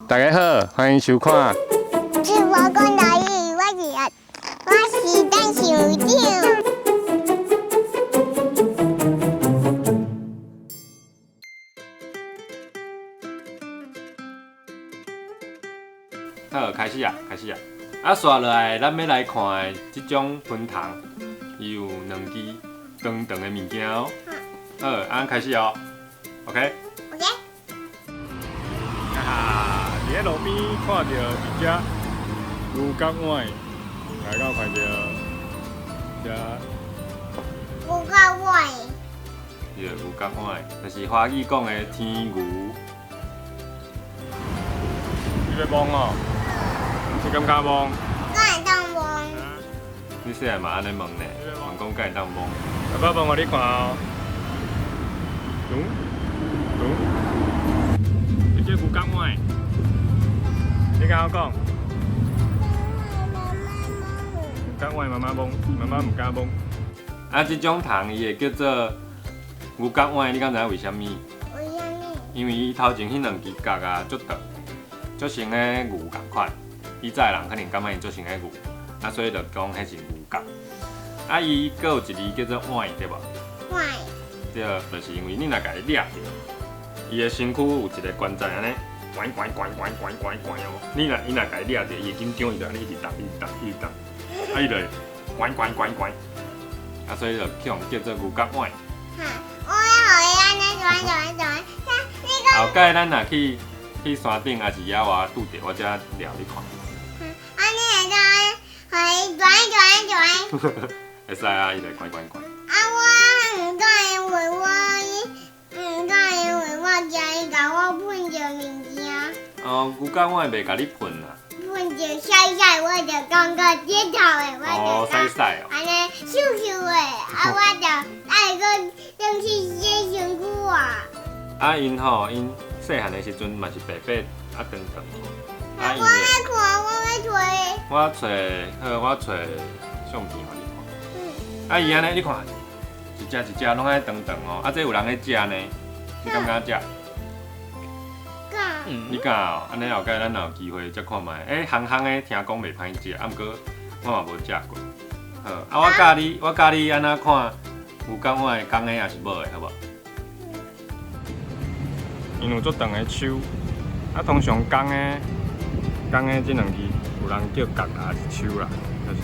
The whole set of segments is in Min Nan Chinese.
大家好，歡迎收看。是我講台語，我是陳校長。好，開始啊，開始啊！啊，紲落來，咱欲來看的這種昆蟲，伊有兩支長長的物件哦。好，按開始哦。OK。 OK。哈哈，佇咧路邊看著一隻牛角碗，來到看著這。牛角碗。對，牛角碗，就是華語講的天牛。你欲摸哦？你敢敢摸？敢會當摸？你細漢嘛按呢問呢？問講敢會當摸？爸爸摸予你看哦。咚咚，這叫牛角碗。你敢我講？牛角碗媽媽摸，媽媽毋敢摸。啊，這種蟲伊會叫做牛角碗，你敢知影為啥物？為啥物？因為伊頭前彼兩支角啊，足長，足像彼牛仝款。以早的人可能感覺伊足像彼牛，啊，所以就講彼是牛角。啊，伊閣有一字叫做碗，對無？碗。對，就是因為你若共伊掠著，伊的身軀有一個關節按呢，關關關關關關關哦。你若伊若共伊掠著，伊會緊張，伊就按呢一直動，一直動，一直動，啊，伊就會關關關關，啊，所以就去予叫做牛角碗。哈，我欲予伊按呢轉轉轉，你講。後蓋咱若去去山頂，抑是野外拄著，我才掠你看。按呢會當予伊轉轉轉。會使啊，伊就關關關。啊，我毋敢因為我伊，毋敢因為我驚伊共我噴著物件。哦，牛角碗袂共你噴啦。噴著曬曬，我就感覺舌頭的，我就哦，曬曬哦。按呢溼溼的，啊，我就愛閣轉去洗身軀啊。啊，𪜶吼，𪜶細漢的時陣嘛是白白啊長長吼。啊，我欲看，我欲揣。我揣，好，我揣相片予你看。啊，伊按呢，你看，一隻一隻攏愛長長哦。啊，這有人咧食呢，你敢毋敢食？敢。你敢哦？按呢後蓋咱若有機會才看覓。欸，烘烘的聽講袂歹食，啊，毋過我嘛無食過。好，啊，我教你，我教你按怎看牛角碗的公的抑是母的，好無？𪜶有足長的鬚，啊，通常公的，公的這兩支有人叫角啦，抑是鬚啦，就是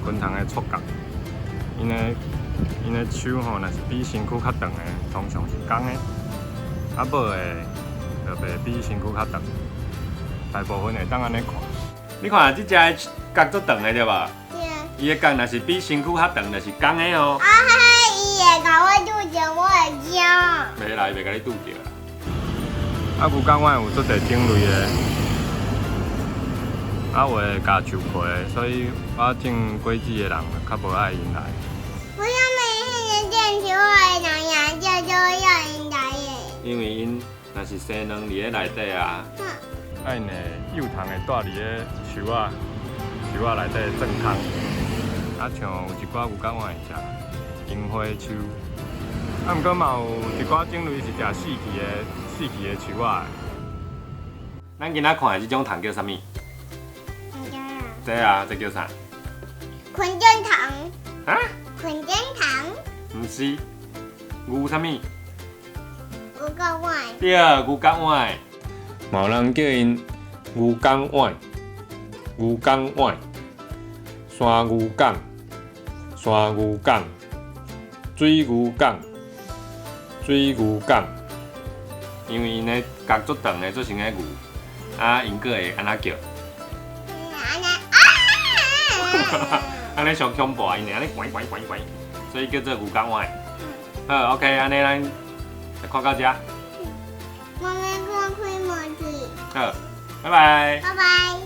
昆蟲的觸角。𪜶的鬚吼，若是比身軀較長的，通常是公的；啊，母的就袂比身軀較長。大部分會當按呢看。你看這隻的角足長的對無？對。伊的角若是比身軀較長，就是公的哦。啊嘿，伊會共我拄著，我會驚。袂啦，伊袂共你拄著啦。啊，牛角碗有足濟種類的，啊，有的咬樹皮，所以我種果子的人較無愛𪜶來。為啥物彼个種樹的人也叫做要𪜶來的？因為𪜶若是生卵佇咧內底啊，啊，𪜶的幼蟲會蹛佇咧樹仔、樹仔內底鑽空。啊，像有一寡牛角碗會食櫻花樹，啊，毋過嘛有一寡種類是食死去的、死去的樹仔。咱今仔看的這種蟲叫啥物？毋知啊。這啊，這叫啥？昆蟲蟲。啊？昆蟲蟲。毋是，牛啥物？牛角碗。對，牛角碗。嘛有人叫𪜶牛角碗、牛角碗、山牛角、山牛角、水牛角、水牛角。因為𪜶的角足長的，做成个牛，啊，𪜶閣會按怎叫？按呢啊！按呢上恐怖啊！𪜶會按呢拐拐拐拐，所以叫做牛角碗。好，OK，按呢咱就看到遮。我欲看開門去。好，拜拜。拜拜。